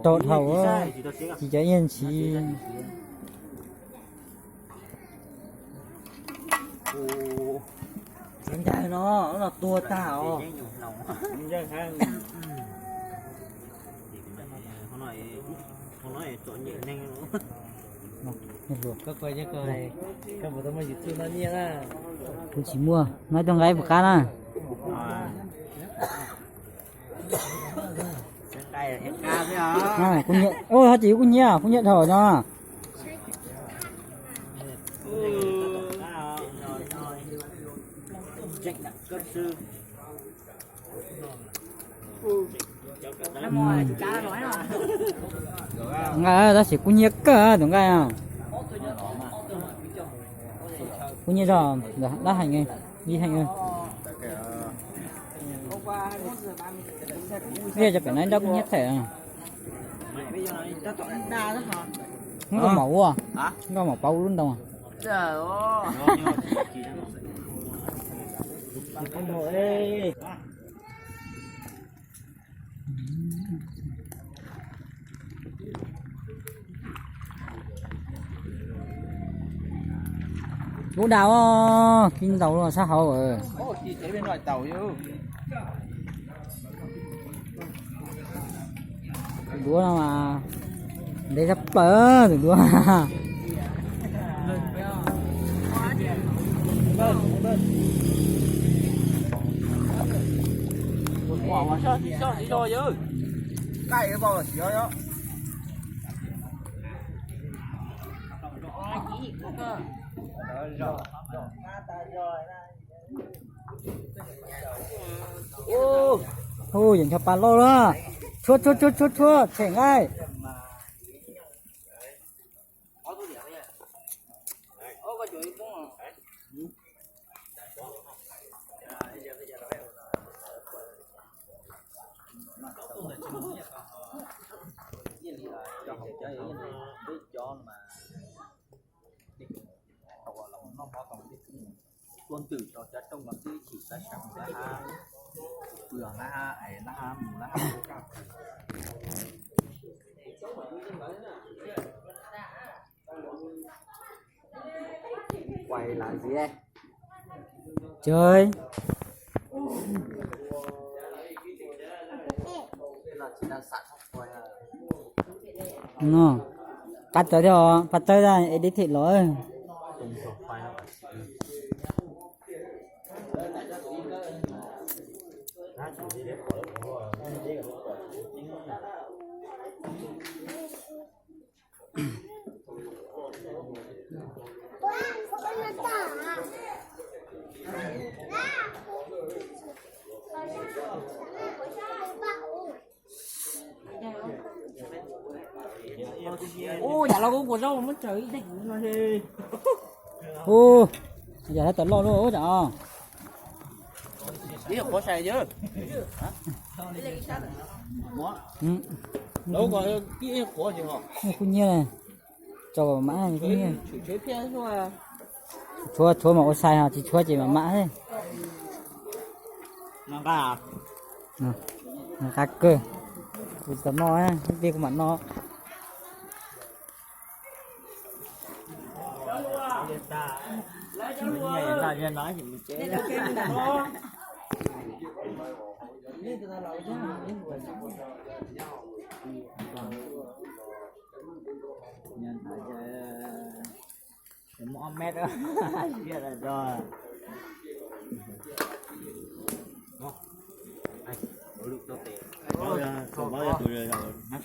Tau dhau, tsis cov iab ntsis. Cov ncaj no, no tuag tag os. Kuv tsis muaj, no ib tug nqa ib puas qab na. Kuv nyiam, hos ces kuv nyiam, kuv nyiam dhau no. Nqa tab sis kuv nyiam kawg tus nqaij no. Kuv nyiam zog, dab heev, li heev. Ib cov pem no ib nrab kuj nyiam them. Nkauj maum ua, nkauj maum pauv lub ntoo. Lub dab, kib ntaus sab hauv. Tus duab no mas ntev tshaj plaws tus duab. Hu, yeej ncho pa loj lawm. Tshuab tshuab tshuab tshuab tshuab, tshem nqaij. Tuaj ntws rau cov rooj no twb chim tab sab mus lab hab, pw los lab hab, es lab hab mus lab hab. Cov no, qab tawv thiab os, pab tawb edit thiaj los. Ub, yam los kuv kuas zaub muab tsaws ib teg kuv no. Ub, yam lawv tawm loj luaj ub tsam. Ib qhuav sai yawg. Lawv ko ib qhuav ces ho. Kuj nyiaj, tso mam, kuj nyiaj. Tshuav tshuav mam ua sai, ho tsis tshuav ces mam mam xwb. Nqa kawg, kuv tsis tau noj, ib pliag kuv mam noj. Muaj ob mev, hnav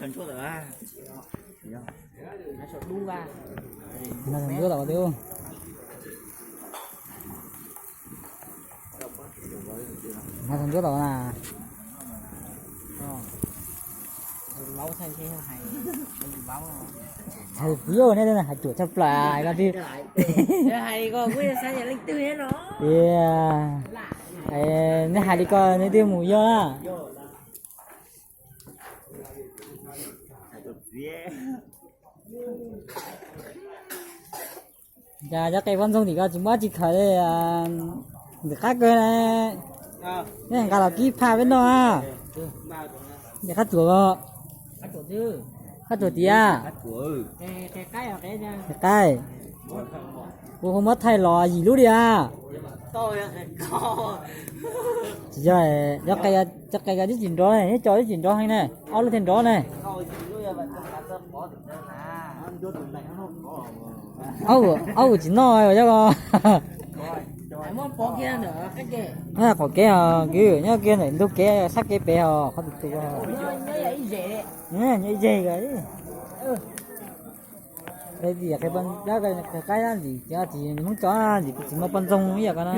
thaum ntsuab tau na. Hais kuv yog nej hais ruam tshaj plaws ko twg. Tias nej hais li ko nej twb mus yog na. Cas cov qe poj ntxoog tim ko tsis muaj dab tsi khaws li, ntxim qab kawg na. Nej nqa los kib phaj peb noj. Ntxim qab tuam, qab tuam tiag. Qe qaib, kuv ho muab thaij los yim lub li a. Tsis yog, cov qe ko twb tsis nrov ne, neb cov twb tsis nrov heev ne, ob lub thiaj nrov ne. Ob, ob tsis noj cov ko. Qhov kev os, nyob kiag ntawm ntug kev sab kev pem os, qhov tus tus. Nyob ib zeg ko. Qe qaib ntxim, tsis Hmoob cov ntxim, tsis muaj poj ntxoog ib yam ko na.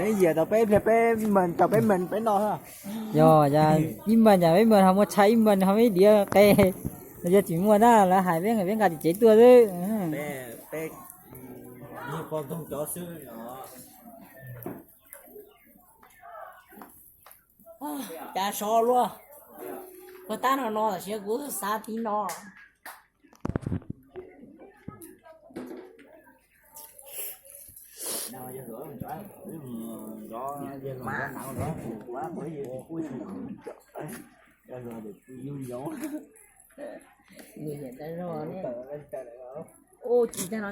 Ib yam tau peb pliag peb mas tau peb mas peb noj. Yog, yog ib mas yog peb mas ho muaj tshaib ib mas ho ib diav qe. Yog tsis muaj na lawv hais peb, peb nqa cev tuaj xwb. Cas sov luaj. Puag ta no no tam sim kuv xav tib no. Ua tsis tag